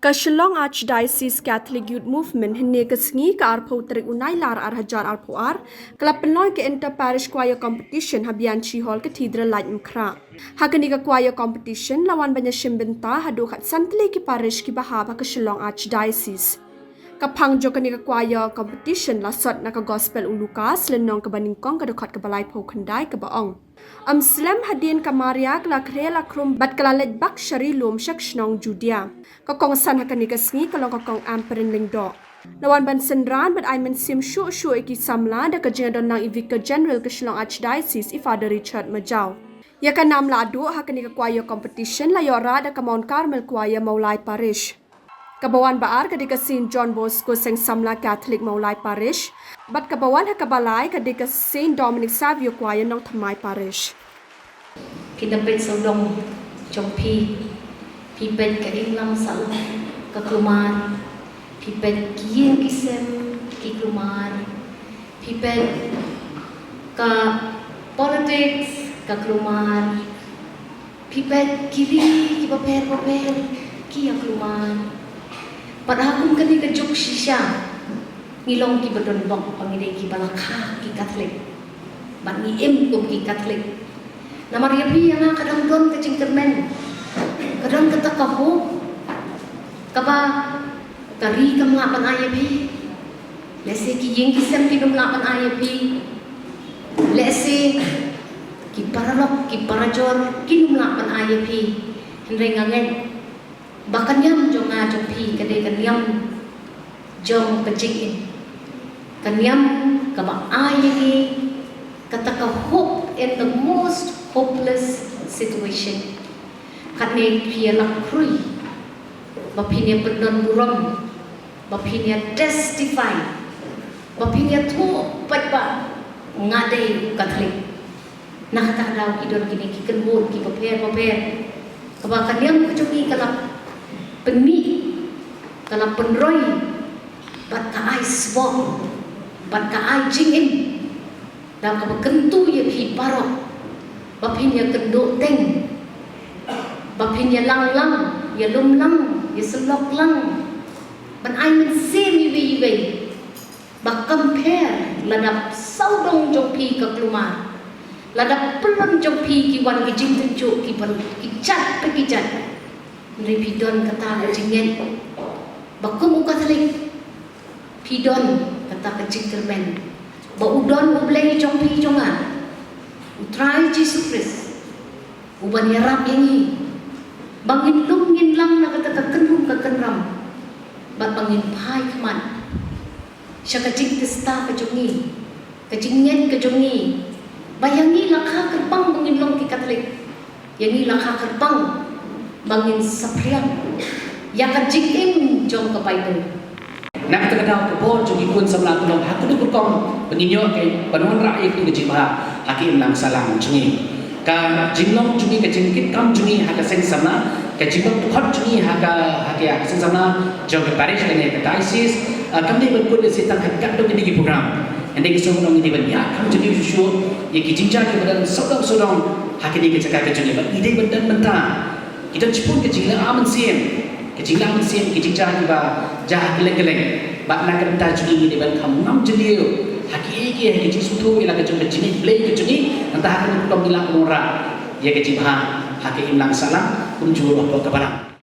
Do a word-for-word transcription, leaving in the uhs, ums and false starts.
Ka Shillong Archdiocese Catholic Youth Movement hynne ka sngi ka arphew tarik u Nailar ar hajar arphew ar ka la pynlong ka Inter Parish Choir Competition ha Bianchi Hall ka Cathedral Laitumkhrah. Ha kane ka choir competition la wan ban ïashim bynta haduh khatsan tylli ki parish kiba hap ha ka Shillong Archdiocese. Ka phang jong kane ka choir competition la sot na ka Gospel u Lukas lynnong kaba nyngkong ka dkhot kaba laiphew khyndai kaba ong. Ym slem hadien ka Maria ka la khreh la khrum bad ka la leit bak sha ri lum sha ka shnong Judia. Ka kongsan ha kane ka sngi ka long ka Kong Ampareen Lyngdoh. La wan ban synran bad ai mynsiem shuh shuh ïa ki samla da ka jingïadon lang i Vicar General ka Shillong Archdiocese i Father Richard Majaw. Ïa ka nam la duh ha kane ka choir competition la ïoh rah da ka Mount Carmel Choir Mawlai Parish. Kaba wan ba ar ka dei ka Saint John Bosco Seng Samla Catholic Mawlai Parish bad kaba wan ha kaba lai ka dei ka Saint Dominic Savio Choir Nongthymmai Parish. Phi da peit sawdong jong phi, phi peit ka imlang sawdong ka kulmar, phi peit ki ïing ki sem ki kulmar, phi peit ka politics ka kulmar, phi peit ki ri kiba pher ba pher ki ïa kulmar. Pat ha kum kane ka juk shisha ngi long kiba don bok ba ngi dei kiba la kha ki Catholic. Bad ngi im kum ki Catholic. Namar ïa phi ïa nga ka dang don ka jingkyrmen, ka don kata ka hope kaba ka ri kam lah ban ai ïa phi. Lehse ki ïing ki sem kim lah ban ai ïa phi. Lehse ki paralok ki parajor kim lah ban ai ïa phi. Hynrei nga ngeit ba ka niam jong nga jong phi ka dei ka niam jong ka jingim. Ka niam kaba ai ïa ngi kata ka hope in the most hopeless situation. Katne phi ïa lap khrui ba phin ïa pyndon burom, ba phin ïa testify, ba phin ïathuh pat ba nga dei Catholic. Na kata ka daw ki don kine ki kynhun kiba pher ba pher kaba ka niam ka jong ngi ka la pynmih, ka la pynroi, bad ka ai sbok, bad ka ai jingim. Da kaba kyntu ïa phi baroh ba phin ïa kynduh teng, ba phin ïa lang lang, ïa lum lang, ïa syllok lang, ban ai mynsiem iwei iwei. Ba kam pher lada sawdong jong phi ka kulmar, lada pynlong jong phi ki wan ki jingtynjuh ki ban ki jait pa ki jait. Hynrei phi don kata ka jingngeit ba kum u Catholic phi don kata ka jingkyrmen ba u don U Blei jong phi jong nga, U Trai Jisu Khrist, uban ïarap ïa ngi ba ngin lum ngin lang na kata ka kynrum ka kynram bad ba ngin phai khmat sha ka jingtista ka jong ngi, ka jingngeit ka jong ngi, ba ïa ngi la kha kyrpang ba ngin long ki Catholic. Ïa ngi la kha kyrpang ba ngin saphriang ïa ka jingim jong ka Baibl. Na kata ka daw ka bor jong ki khun samla ka long ha ka dei ka rukom ba ngin ïoh ka ban wanrah ïa ka jingim ha ka imlang sahlang jong ngi. Ka jinglong jong ngi, ka jingkit kam jong ngi ha ka seng samla, ka jinglong dkhot jong ngi ha ka, ha ka, ha ka seng samla jong ka parish lane ka diocese, ah, kam dei ban kut lehse tang ha ka dei ka dei ki program. Hynrei ka seng samla ngi dei ban ïa kam jong ngi shuh shuh ïa ki jingjia kiba don sawdong sawdong ha kane ka jaka ka jong ngi bad ngi dei ban don mynta. Ki don shibun ka jingla mynsiem, ka jingla mynsiem, ka jingjia kiba jia ha kylleng kylleng. Bad na ka bynta jong ngi ngi dei ban kham ngam jylliew ha kiei kiei ha ka jingsngewthuh ïa la ka jong ka jingngeit Blei ka jong ngi. Nangta ha kane ka rukom ngi lah ban wanrah ïa ka jingbha ha ka imlang sahlang kumjuh ruh hapoh ka balang.